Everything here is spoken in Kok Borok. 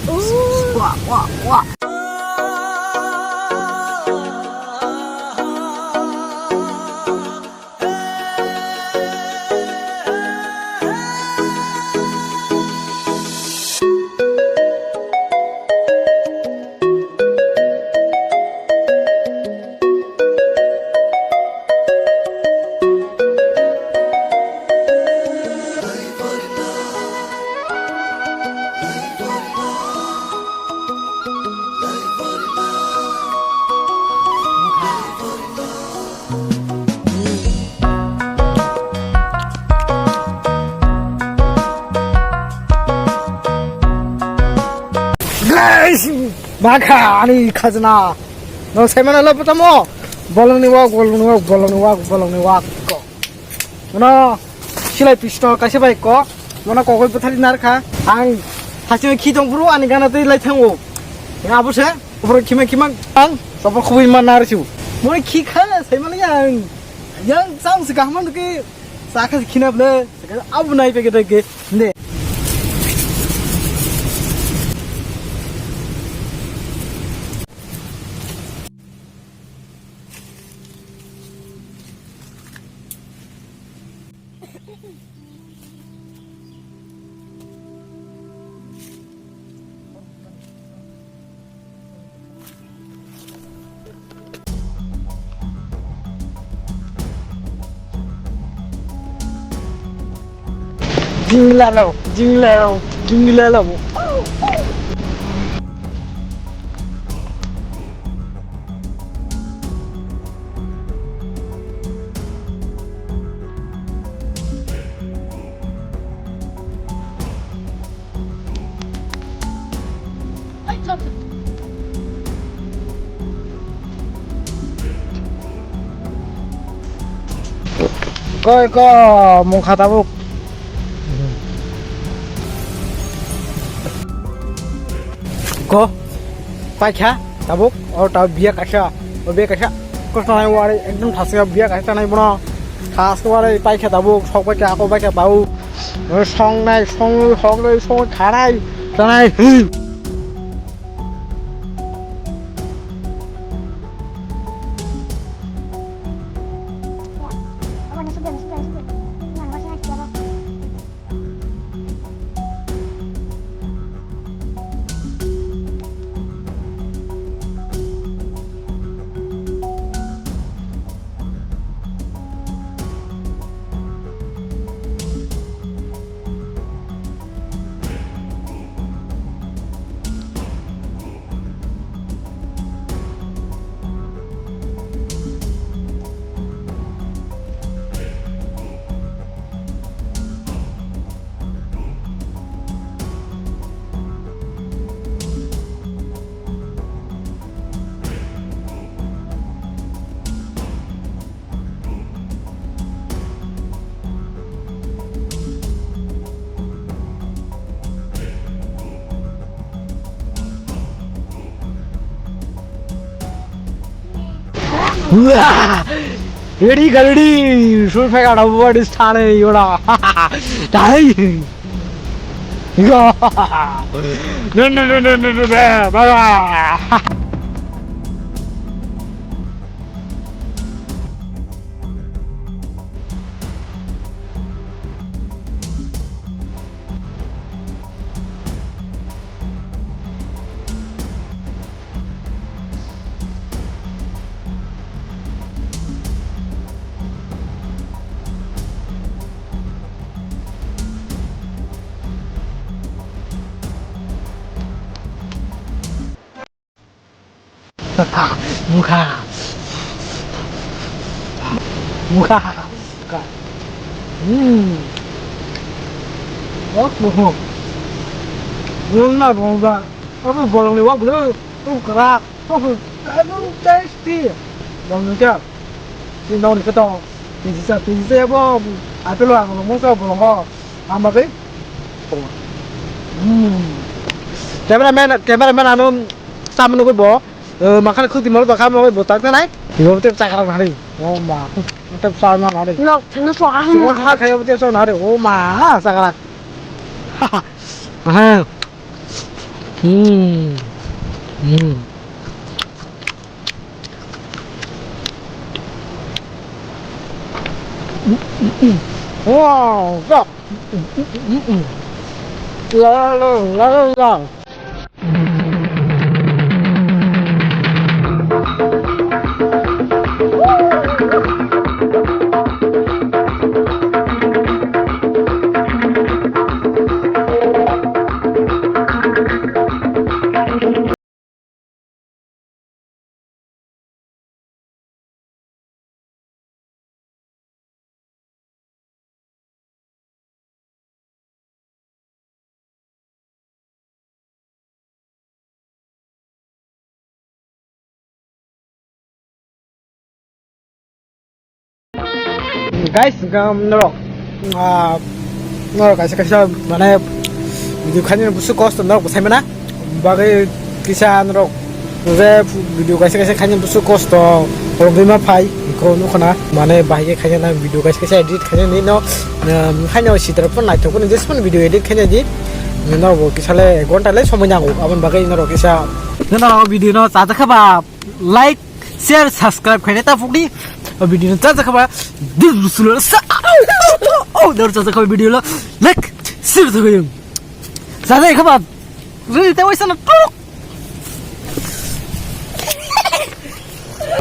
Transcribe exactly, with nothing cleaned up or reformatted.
Wah, wah, wah. Guys, bakha ani khajna. No semana lo patamo. Bolongni wak, bolongni wak, bolongni wak, bolongni wak. Ko. Mano silai pistol kaisa bai ko. Mano kokoi bwthari narkha. Ang hachino khi tong phuru ani gana tei lai thango. Abo se, obro khima khima ang sopo khubui ma narchu. Mano khi kha sai mani ang. Yang sam se kaham ke sakha khina ble. Abo nai peke dai ke. Ne. Jingla rok, jingla rok, jingla rok. Koi ko mungkha tabuk. Ko paikha tabuk, o tabuk biya kaisa, o biya kaisa. Kosnai wari ekdom thasya biya kaisa tanai bono. Thas wari paikha tabuk, sok paikha, ako paikha tabuk. Songnai, song, songnai, song khanai, tanai. Ready, ready. Sulfur got a word is tane yoda. Die. No, no, no, no, no, no, no, bye, bye. Mukha. Mukha. Mukha. Hmm. Oh, oh. Belum lah, belum lah. Apa bolong lewat, belum. Oh, kerak. Oh, aduh, tasty. Bolong lewat. Sini tahu ni, ketong. Pizza, pizza apa? Apa lo, aku mau sa bolong kok. Ama khe? Hmm. Cameraman, cameraman ano tamo nugwi bo. Eh, makhani khukti molo tongkha, mo bo tak tanai. Ibo te chakra nari. O ma. Te sa na nari. Nok thangna so ah. Ibo ha khayo te so nari. O ma, chakra. Ha. Mm. Mm. Wow, God. La, la, la, la, la. Guys, um, norok, ah, norok kaisa kaisa mane video khaina busu kosto norok bwsai mana bagwi kisa norok je video kaisa kaisa khaina busu kosto borok bima phai ko nukhana mane bahai khaina na video kaisa kaisa edit khaina ni no, um, khaina sitra pun naithok ni jesman video edit khaina di no bo kisa le ek ghonta le somoi nango aboni bagwi norok kisa norok video no chajakha ba like share, subscribe khaina ta phukni. O video no chajakha ba, dis busulo sa. Oh, dor chajakha ba video lo. Like, share thagayung. Chajak kha ba. Rili ta waisa na tok.